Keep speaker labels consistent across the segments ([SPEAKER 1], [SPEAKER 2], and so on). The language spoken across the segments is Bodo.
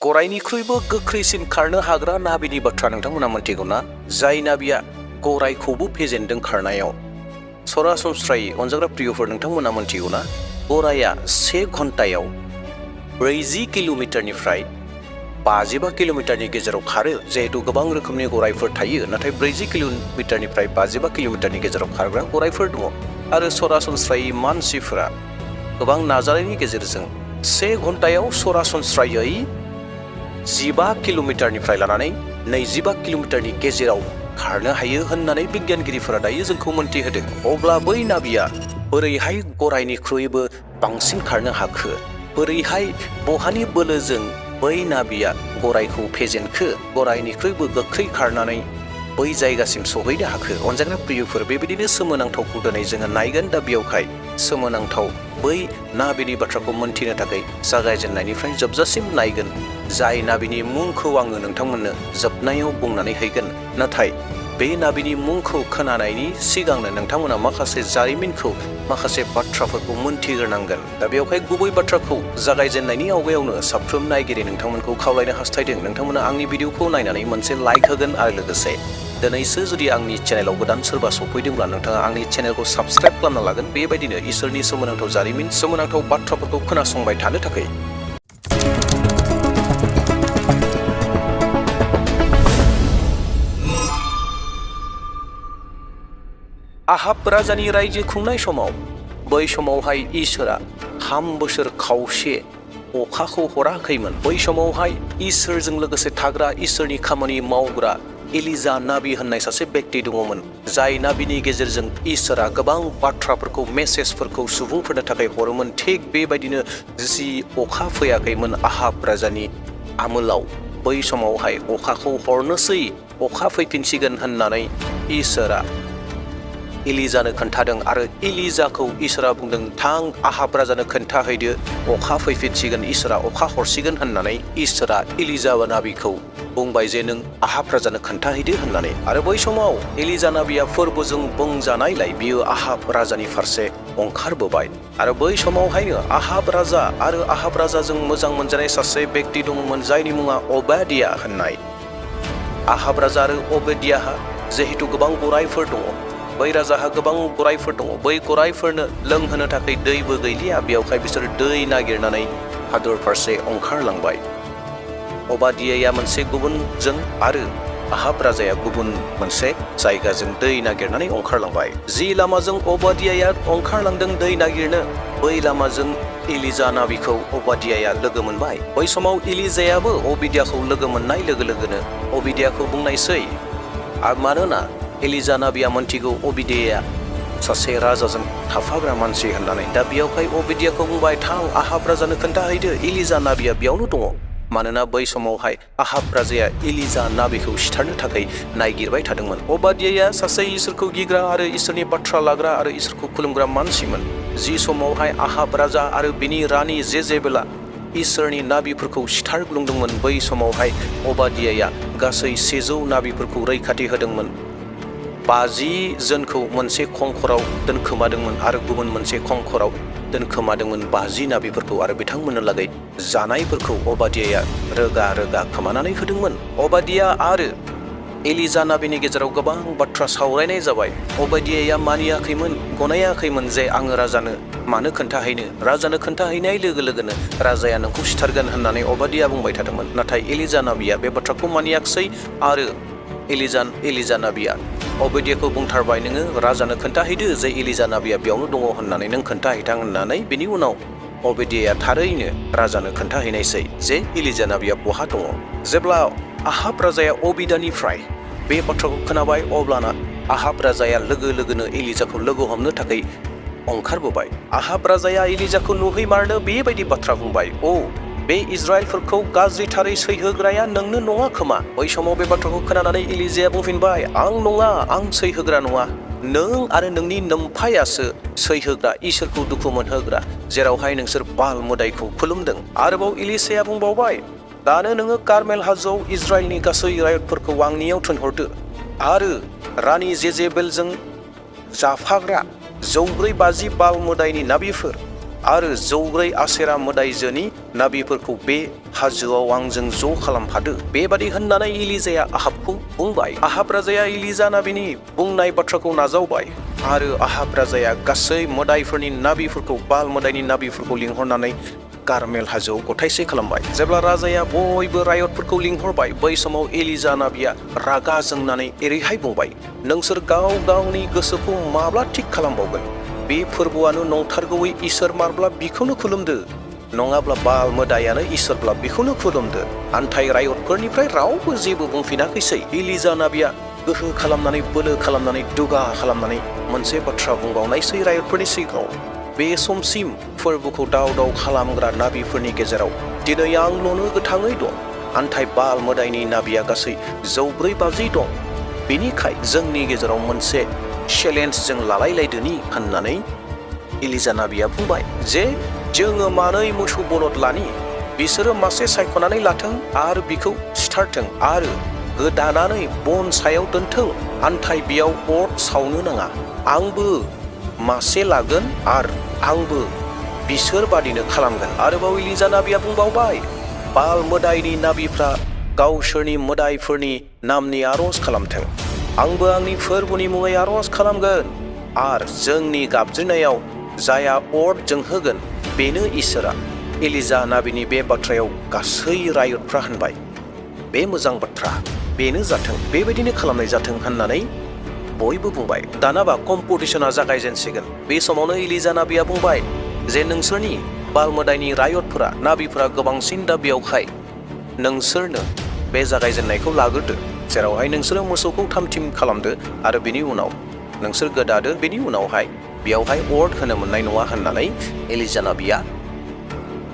[SPEAKER 1] गरायनिख्रुइबो गोख्रैसिन खारनो हाग्रा नाबिनि बाथ्रा नोंथांमोना मिन्थिगौना? जाय नाबिया गरायखौबो फेजेनदों खारनायाव। सरासनस्रायै अनजाग्रा प्रियफोर नोंथांमोना मिन्थिगौना? गराया 1 घन्टायाव 40 किल'मिटारनिफ्राय 55 किल'मिटारनि गेजेराव खारो। जिहेतु गोबां रोखोमनि गरायफोर थायो, नाथाय 40 किल'मिटारनिफ्राय 55 किल'मिटारनि गेजेराव खारग्रा गरायफोर दङ। आरो सरासनस्रायै मानसिफोरा गोबां नाजानायनि गेजेरजों 1 घन्टायाव सरासनस्रायै 15 किल'मिटारनिफ्राय लानानै 25 किल'मिटारनि गेजेराव खारनो हायो होननानै बिगियानगिरिफोरा दायो जोंखौ मोन्थिहोदों। अब्ला बै नाबिया बोरैहाय गरायनिख्रुइबो बांसिन खारनो हाखो? बोरैहाय बहानि बोलोजों बै नाबिया गरायखौ फेजेनखो? गरायनिख्रुइबो गोख्रै खारनानै बै जायगासिम सहैनो हाखो? अनजाग्रा प्रियफोर, बेबायदिनो सोमोनांथावखौ दिनै जोङो नायगोन। दा बेयावहाय सोमोनांथाव बै नाबिनि बाथ्राखौ मोन्थिनो थाखाय जागायजेननायनिफ्राय जोबजासिम नायगोन। जाय नाबिनि मुंखौ आङो नोंथांमोननो जोबनायाव बुंनानै हैगोन। नाथाय बे नाबिनि मुंखौ खोनानायनि सिगांनो नोंथांमोना माखासे जारिमिनखौ, माखासे बाथ्राफोरखौ मोन्थिग्रोनांगोन। दा बेवहाय गुबै बाथ्राखौ जागायजेननायनि आवगायावनो साफ्रोम नायगिरि नोंथांमोनखौ खावलायनो हास्थायदों, नोंथांमोना आंनि भिडिअखौ नायनानै मोनसे लाइक होगोन आरो लोगोसे दिनैसो जुदि आंनि चेनेलाव गोदान सोरबा सफैदोंब्ला नोंथाङा आंनि चेनेलखौ साबस्क्राइब खालामना लागोन। बेबायदिनो इसोरनि सोमोनांथाव जारिमिन, सोमोनांथाव बाथ्राफोरखौ खोनासंबाय थानो थाखाय। आहाब राजानि रायजो खुंनाय समाव, बै समावहाय इसोरा 3 बोसोर खावसे अखाखौ हराखैमोन। बै समावहाय इसोरजों लोगोसे थाग्रा, इसोरनि खामानि मावग्रा एलिजा नाबि होननाय सासे बेक्ति दङमोन। जाय नाबिनि गेजेरजों इसोरा गोबां बाथ्राफोरखौ, मेसेजफोरखौ सुबुंफोरनो थाखाय हरोमोन। थिग बेबायदिनो जि अखा फैयाखैमोन आहाब राजानि आमोलाव, बै समावहाय अखाखौ हरनोसै, अखा फैफिनसिगोन होननानै इसोरा एलिजानो खोन्थादों। आरो एलिजाखौ इसोरा बुंदों, थां आहाब राजानो खोन्थाहैदो अखा फैफिनसिगोन, इसोरा अखा हरसिगोन होननानै इसोरा एलिजा नाबिखौ बुंबाय जे नों आहाब राजानो खोन्थाहैदो होननानै। आरो बै समाव एलिजा नाबिया फोरबोजों बुंजानायलाय बियो आहाब राजानि फारसे ओंखारबोबाय। आरो बै समावहायनो आहाब राजा आरो आहाब राजाजों मोजां मोनजानाय सासे बेक्ति दङमोन, जायनि मुङा अबादिया होननाय। आहाब राजा आरो अबादियाहा जिहेतु गोबां गरायफोर दङ, बै राजाहा गोबां गरायफोर दङ। बै गरायफोरनो लोंहोनो थाखाय दैबो गैलिया। बेयावहाय बिसोर दै नागिरनानै हादर फारसे ओंखारलांबाय। अबादियाया मोनसे गुबुनजों आरो आहाब राजाया गुबुन मोनसे जायगाजों दै नागिरनानै ओंखारलांबाय। जि लामाजों अबादियाया ओंखारलांदों दै नागिरनो, बै लामाजों एलिजा नाबिखौ अबादियाया लोगो मोनबाय। बै समाव एलिजायाबो अबादियाखौ लोगो मोननाय लोगो लोगोनो अबादियाखौ बुंनायसै, मानोना एलिजा नाबिया मोन्थिगौ अबादियाया सासे राजाजों थाफाग्रा मानसि होननानै। दा बेयावहाय अबादियाखौ बुंबाय, थां आहाब राजानो खोन्थाहैदो एलिजा नाबिया बेयावनो दङ। मानोना बै समावहाय आहाब राजाया एलिजा नाबिखौ सिथारनो थाखाय नायगिरबाय थादोंमोन। अबादियाया सासे इसोरखौ गिग्रा आरो इसोरनि बाथ्रा लाग्रा आरो इसोरखौ खुलुमग्रा मानसिमोन। जि समावहाय आहाब राजा आरो बिनि रानि जेजेबेला इसोरनि नाबिफोरखौ सिथारग्लुंदोंमोन, बै समावहाय अबादियाया गासै 100 नाबिफोरखौ रैखाथि होदोंमोन। 50 जोनखौ मोनसे खंखराव दोनखोमादोंमोन आरो गुबुन मोनसे खंखराव दोनखोमादोंमोन 50 नाबिफोरखौ। आरो बिथांमोननो लागै जानायफोरखौ अबादियाया रोगा रोगा खोमानानै होदोंमोन। अबादिया आरो एलिजा नाबिनि गेजेराव गोबां बाथ्रा सावरायनाय जाबाय। अबादियाया मानियाखैमोन, गनायाखैमोन जे आङो राजानो मानो खोन्थाहैनो। राजानो खोन्थाहैनाय लोगो लोगोनो राजाया नोंखौ सिथारगोन होननानै अबादिया बुंबाय थादोंमोन। नाथाय एलिजा नाबिया बे बाथ्राखौ मानियाखिसै आरो एलिजा नाबिया अबादियाखौ बुंथारबाय, नोङो राजानो खोन्थाहैदो जे एलिजा नाबिया बेयावनो दङ होननानै, नों खोन्थाहैथां होननानै। बिनि उनाव अबादियाया थारैनो राजानो खोन्थाहैनायसै जे एलिजा नाबिया बहा दङ। जेब्ला आहाब राजाया अबादियानिफ्राय बे बाथ्राखौ खोनाबाय, अब्लाना आहाब राजाया लोगो लोगोनो एलिजाखौ लोगो हमनो थाखाय ओंखारबोबाय। आहाब राजाया एलिजाखौ नुहैमारनो बेबायदि बाथ्रा बुंबाय, अ बे इजराइलफोरखौ गाज्रिथारै सैहोग्राया नोंनो नङा खोमा। बै समाव बे बाथ्राखौ खोनानानै एलिजाया बुंफिनबाय, आं नङा, आं सैहोग्रा नङा। नों आरो नोंनि नोम्फायासो सैहोग्रा, इसोरखौ दुखु मोनहोग्रा, जेरावहाय नोंसोर बाल मोदायखौ खुलुमदों। आरोबाव एलिसाया बुंबावबाय, दानो नोङो कार्मेल हाजोआव इजराइलनि गासै रायतफोरखौ आंनियाव थिनहरदो आरो रानि जेजेबेलजों जाफाग्रा 450 बाल मोदायनि नाबिफोर आरो 104 आसेरा मोदायजोनि नाबिफोरखौ बे हाजोआव आंजों ज' खालामफादो। बेबादि होननानै एलिजाया आहाबखौ बुंबाय। आहाब राजाया एलिजा नाबिनि बुंनाय बाथ्राखौ नाजावबाय आरो आहाब राजाया गासै मोदायफोरनि नाबिफोरखौ बाल मोदायनि नाबिफोरखौ लिंहरनानै कारमेल हाजोआव गथायसे खालामबाय। जेब्ला राजाया बयबो रायतफोरखौ लिंहरबाय, बै समाव एलिजा नाबिया रागा जोंनानै एरैहाय बुंबाय, नोंसोर गाव गावनि गोसोखौ माब्ला थिग खालामबावगोन? बे फोरबोआनो नंथारगौयै इसोर माब्ला बिखौनो खुलुमदो, नङाब्ला बाल मोदायानो इसोरब्ला बिखौनो खुलुमदो। आन्थाय रायतफोरनिफ्राय रावबो जेबो बुंफिनाखैसै। एलिजा नाबिया गोहो खालामनानै बोलो खालामनानै दुगा खालामनानै मोनसे बाथ्रा बुंबावनायसै रायतफोरनि सिगाङाव, बे समसिम फोरबोखौ दाव दाव खालामग्रा नाबिफोरनि गेजेराव दिनै आंल'नो गोथाङै दं, आन्थाय बाल मोदायनि नाबिया गासै 450 दं। बेनिखाय जोंनि गेजेराव मोनसे चेलेन्ज जों लालायलायदोनि होननानै एलिजा नाबिया बुंबाय जे जोङो मानै मोसौ बलद लानि, बिसोरो मासे सायख'नानै लाथों आरो बिखौ सिथारथों आरो गोदानानै बन सायाव दोनथों, आन्थाय बेयाव अर सावनो नाङा। आंबो मासे लागोन आरो आंबो बिसोर बादिनो खालामगोन। आरोबाव एलिजा नाबिया बुंबावबाय, बाल मोदायनि नाबिफ्रा गावसोरनि मोदायफोरनि नामनि आर'ज खालामथों, आंबो आंनि फोरबोनि मुङै आर'ज खालामगोन आरो जोंनि गाबज्रिनायाव जाया अर जोंहोगोन बेनो इसोरा। एलिजा नाबिनि बे बाथ्रायाव गासै रायतफ्रा होनबाय, बे मोजां बाथ्रा, बेनो जाथों, बेबायदिनो खालामनाय जाथों होननानै बयबो बुंबाय। दानाबा कम्पिटिशना जागायजेनसिगोन। बे समावनो एलिजा नाबिया बुंबाय जे नोंसोरनि बाल मोदायनि रायतफोरा नाबिफोरा गोबांसिन, दा बेयावहाय नोंसोरनो बे जागायजेननायखौ लाग्रोदो, जेरावहाय नोंसोरो मोसौखौ थामथिम खालामदो आरो बेनि उनाव नोंसोर गोदादो, बेनि उनावहाय बेयावहाय अर होनो मोननाय नङा होननानै एलिजा नाबिया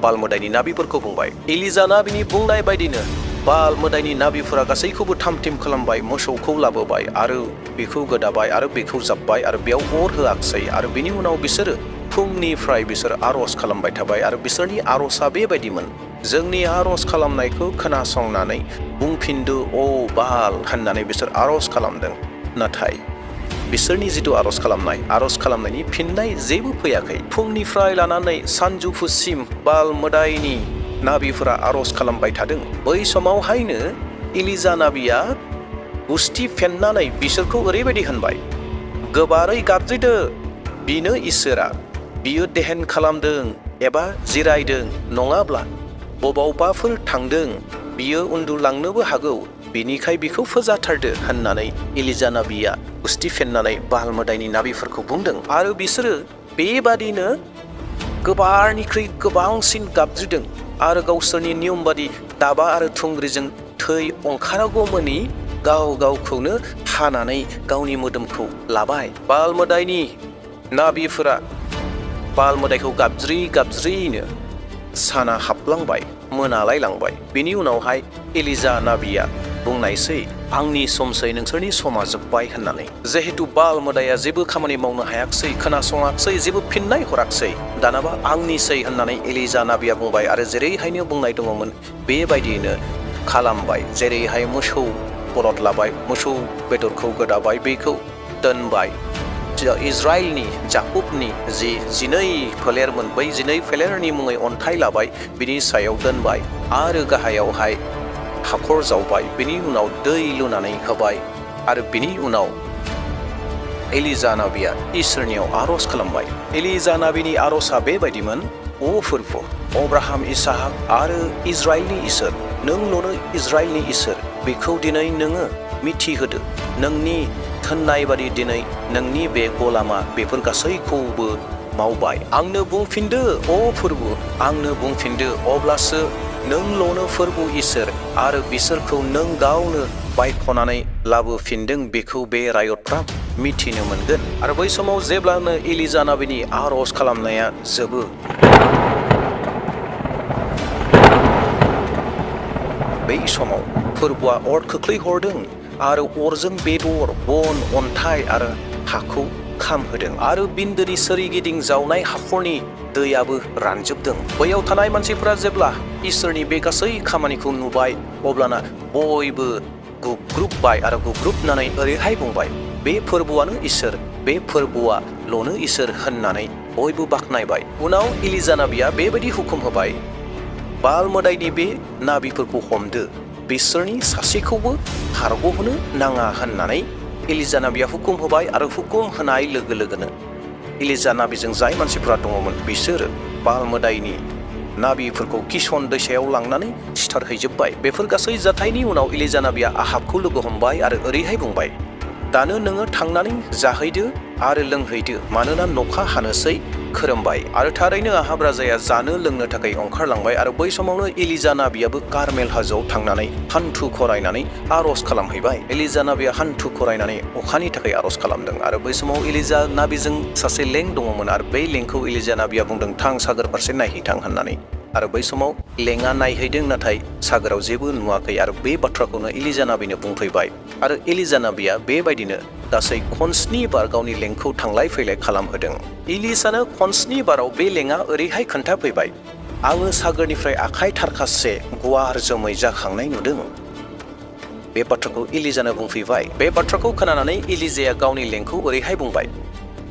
[SPEAKER 1] बाल मोदायनि नाबिफोरखौ बुंबाय। एलिजा नाबिनि बुंनाय बायदिनो बाल मोदायनि नाबिफोरा गासैखौबो थामथिम खालामबाय, मोसौखौ लाबोबाय आरो बेखौ गोदाबाय आरो बेखौ जाब्बाय आरो बेयाव अर होआखिसै। आरो बेनि उनाव बिसोरो फुंनिफ्राय बिसोर आर'ज खालामबाय थाबाय आरो बिसोरनि आर'जआ बेबायदिमोन, जोंनि आर'ज खालामनायखौ खोनासंनानै बुंफिनदो अ बाल होननानै बिसोर आर'ज खालामदों। नाथाय बिसोरनि जिथु आर'ज खालामनायनि फिननाय जेबो फैयाखै। फुंनिफ्राय लानानै सानजौफुसिम बाल मोदायनि नाबिफोरा आर'ज खालामबाय थादों। बै समावहायनो एलिजा नाबिया गुस्थि फेन्नानै बिसोरखौ ओरैबायदि होनबाय, गोबारै गाबज्रिदो, बिनो इसोरा, बियो देहेन खालामदों एबा जिरायदों, नङाब्ला बबावबाफोर थांदों, बियो उन्दुलांनोबो हागौ, बिनिखाय बिखौ फोजाथारदो होननानै एलिजा नाबिया गुस्थि फेन्नानै बाल मोदायनि नाबिफोरखौ बुंदों। आरो बिसोरो बेबादिनो गोबारनिख्रुइ गोबांसिन गाबज्रिदों आरो गावसोरनि नियम बादि दाबा आरो थुंग्रिजों थै ओंखारागौमानि गाव गावखौनो हानानै गावनि मोदोमखौ लाबाय। बाल मोदायनि नाबिफोरा बाल मोदायखौ गाबज्रियैनो साना हाबलांबाय, मोनालायलांबाय। बेनि उनावहाय एलिजा नाबिया बुंनायसै, आंनि समसै, नोंसोरनि समा जोब्बाय होननानै। जिहेतु बाल मोदाया जेबो खामानि मावनो हायाखिसै, खोनासङाखिसै, जेबो फिननाय हराखिसै, दानाबा आंनिसै होननानै एलिजा नाबिया बुंबाय आरो जेरैहायनो बुंनाय दङमोन बेबायदियैनो खालामबाय। जेरैहाय मोसौ बलद लाबाय, मोसौ बेदरखौ गोदाबाय, बेखौ दोनबाय। इजराइलनि जाकुबनि जि 12 फोलेरमोन, बै 12 फोलेरनि मुङै अन्थाइ लाबाय, बिनि सायाव दोनबाय आरो गाहायावहाय हाखर जावबाय, बिनि उनाव दै लुनानै होबाय आरो बिनि उनाव एलिजा नाबिया इसोरनियाव आर'ज खालामबाय। एलिजा नाबिनि आर'जआ बेबायदिमोन, अ फोरबो, अब्राहाम, इसाहाक आरो इजराइलनि इसोर, नोंल'नो इजराइलनि इसोर, बेखौ दिनै नोङो मिथिहोदो। नोंनि थोननाय बादि दिनै नोंनि बे गलामा बेफोर गासैखौबो मावबाय। आंनो बुंफिनदो अ फोरबो, आंनो बुंफिनदो, अब्लासो नोंल'नो फोरबो इसोर आरो बिसोरखौ नों गावनो बायख'नानै लाबोफिनदों बेखौ बे रायतफ्रा मिथिनो मोनगोन। आरो बै समाव जेब्लानो एलिजा नाबिनि आर'ज खालामनाया जोबो, बै समाव फोरबोआ अर खोख्लैहरदों आरो अरजों बेदर, बन, अन्थाइ आरो हाखौ खामहोदों आरो बिन्दोनि सोरगिदिं जावनाय हाखरनि दैयाबो रानजोबदों। बैयाव थानाय मानसिफोरा जेब्ला इसोरनि बे गासै खामानिखौ नुबाय, अब्लाना बयबो गुग्रुबबाय आरो गुग्रुबनानै ओरैहाय बुंबाय, बे फोरबोआनो इसोर, बे फोरबोआल'नो इसोर होननानै बयबो बाख्नायबाय। उनाव एलिजा नाबिया बेबायदि हुकुम होबाय, बाल मोदायनि बे नाबिफोरखौ हमदो, बिसोरनि सासेखौबो खारग'होनो नाङा होननानै एलिजा नाबिया हुकुम होबाय। आरो हुकुम होनाय लोगो लोगोनो एलिजा नाबिजों जाय मानसिफोरा दङमोन बिसोरो बाल मोदायनि नाबिफोरखौ किशन दैसायाव लांनानै सिथारहैजोब्बाय। बेफोर गासै जाथायनि उनाव एलिजा नाबिया आहाबखौ लोगो हमबाय आरो ओरैहाय बुंबाय, दानो नोङो थांनानै जाहैदो आरो लोंहैदो, मानोना नखा हानोसै खोरोमबाय। आरो थारैनो आहाब राजाया जानो लोंनो थाखाय ओंखारलांबाय। आरो बै समावनो एलिजा नाबियाबो कार्मेल हाजोआव थांनानै हान्थु खरायनानै आर'ज खालामहैबाय। एलिजा नाबिया हान्थु खरायनानै अखानि थाखाय आर'ज खालामदों। आरो बै समाव एलिजा नाबिजों सासे लें दङमोन। आरो बै लेंखौ एलिजा नाबिया बुंदों, थां सागोर फारसे नायहैथां होननानै। आरो बै समाव लेङा नायहैदों, नाथाय सागोराव जेबो नुवाखै। आरो बे बाथ्राखौनो एलिजा नाबिनो बुंफैबाय। आरो एलिजा नाबिया बेबायदिनो गासै खनस्नि बार गावनि लेंखौ थांलाय फैलाय खालामहोदों। एलिसानो खनस्नि बाराव बे लेङा ओरैहाय खोन्थाफैबाय, आङो सागोरनिफ्राय आखाइ थारखासे गुवार जोमै जाखांनाय नुदों। बे बाथ्राखौ एलिजानो बुंफैबाय। बे बाथ्राखौ खोनानानै एलिजाया गावनि लेंखौ ओरैहाय बुंबाय,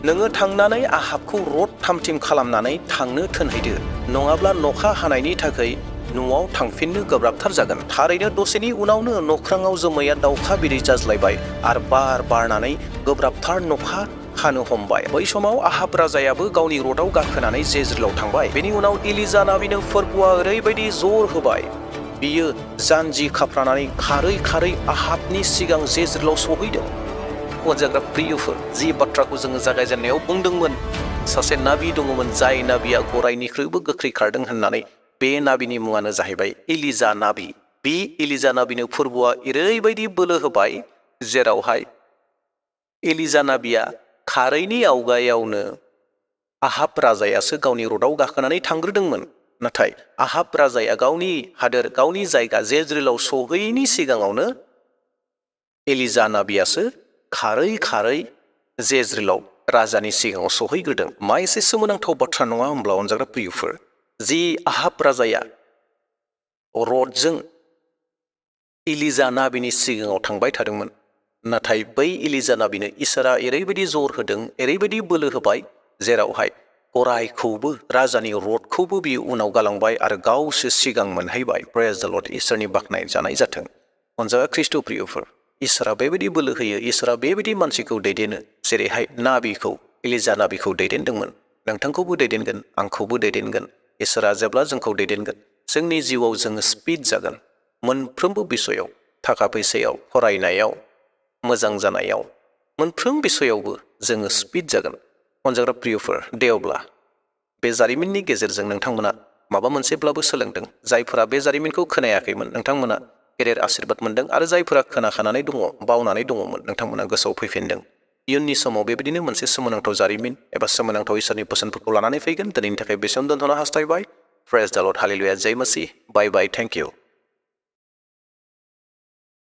[SPEAKER 1] नोङो थांनानै आहाबखौ रड थामथिम खालामनानै थांनो थोनहैदो, नङाब्ला नखा हानायनि थाखाय न'आव थांफिननो गोब्राबथार जागोन। थारैनो दसेनि उनावनो नख्राङाव जोमैया दाउखा बिदै जाज्लायबाय आरो बार बारनानै गोब्राबथार नखा हानो हमबाय। बै समाव आहाब राजायाबो गावनि रडआव गाखोनानै जेज्रेलाव थांबाय। बेनि उनाव एलिजा नाबिनो फोरबोआ ओरैबायदि जर होबाय, बियो जानजि खाफ्रानानै खारै खारै आहाबनि सिगां जेज्रेलाव सहैदों। अनजाग्रा प्रियफोर, जि बाथ्राखौ जोङो जागायजेननायाव बुंदोंमोन, सासे नाबि दङमोन जाय नाबिया गरायनिख्रुइबो गोख्रै खारदों होननानै, बे नाबिनि मुङानो जाहैबाय एलिजा नाबि। बे एलिजा नाबिनो फोरबोआ ओरैबायदि बोलो होबाय, जेरावहाय एलिजा नाबिया खारैनि आवगायावनो आहाब राजायासो गावनि रडआव गाखोनानै थांग्रोदोंमोन। नाथाय आहाब राजाया गावनि हादोर, गावनि जायगा जेज्रेलाव सहैयैनि सिगाङावनो एलिजा नाबियासो खारै खारै जेज्रेलाव राजानि सिगाङाव सहैग्रोदों। मा एसे सोमोनांथाव बाथ्रा नङा होमब्ला अनजाग्रा प्रियफोर? जि आहाब राजाया रडजों एलिजा नाबिनि सिगाङाव थांबाय थादोंमोन, नाथाय बै एलिजा नाबिनो इसोरा ओरैबायदि जर होदों, ओरैबायदि बोलो होबाय, जेरावहाय गरायखौबो, राजानि रडखौबो बियो उनाव गालांबाय आरो गावसो सिगां मोनहैबाय। प्रेज द लर्ड, इसोरनि बाख्नाय जानाय जाथों। अनजाग्रा ख्रिस्ट' प्रियफोर, इसोरा बेबायदि बोलो होयो, इसोरा बेबायदि मानसिखौ दैदेनो, जेरैहाय नाबिखौ, एलिजा नाबिखौ दैदेनदोंमोन। नोंथांखौबो दैदेनगोन, आंखौबो दैदेनगोन। इसोरा जेब्ला जोंखौ दैदेनगोन, जोंनि जिउआव जोङो स्पिड जागोन। मोनफ्रोमबो बिसयाव, थाखा फैसायाव, फरायनायाव, मोजां जानायाव, मोनफ्रोम बिसयावबो जोङो स्पिड जागोन। अनजाग्रा प्रियफोर, दे अब्ला बे जारिमिननि गेजेरजों नोंथांमोना माबा मोनसेब्लाबो सोलोंदों। जायफोरा बे जारिमिनखौ खोनायाखैमोन, नोंथांमोना गेदेर आशीर्बाद मोनदों। आरो जायफोरा खोनाखानानै दङ, बावनानै दङमोन, नोंथांमोना गोसोआव फैफिनदों। इयुननि समाव बेबायदिनो मोनसे सोमोनांथाव जारिमिन एबा सोमोनांथाव इसोरनि बोसोनफोरखौ लानानै फैगोन। दिनैनि थाखाय बेसेयावनो दोनथ'नो हास्थायबाय। प्रेज द लर्ड, हालेलुया, जय मसीह, बाय बाय, थेंक इउ।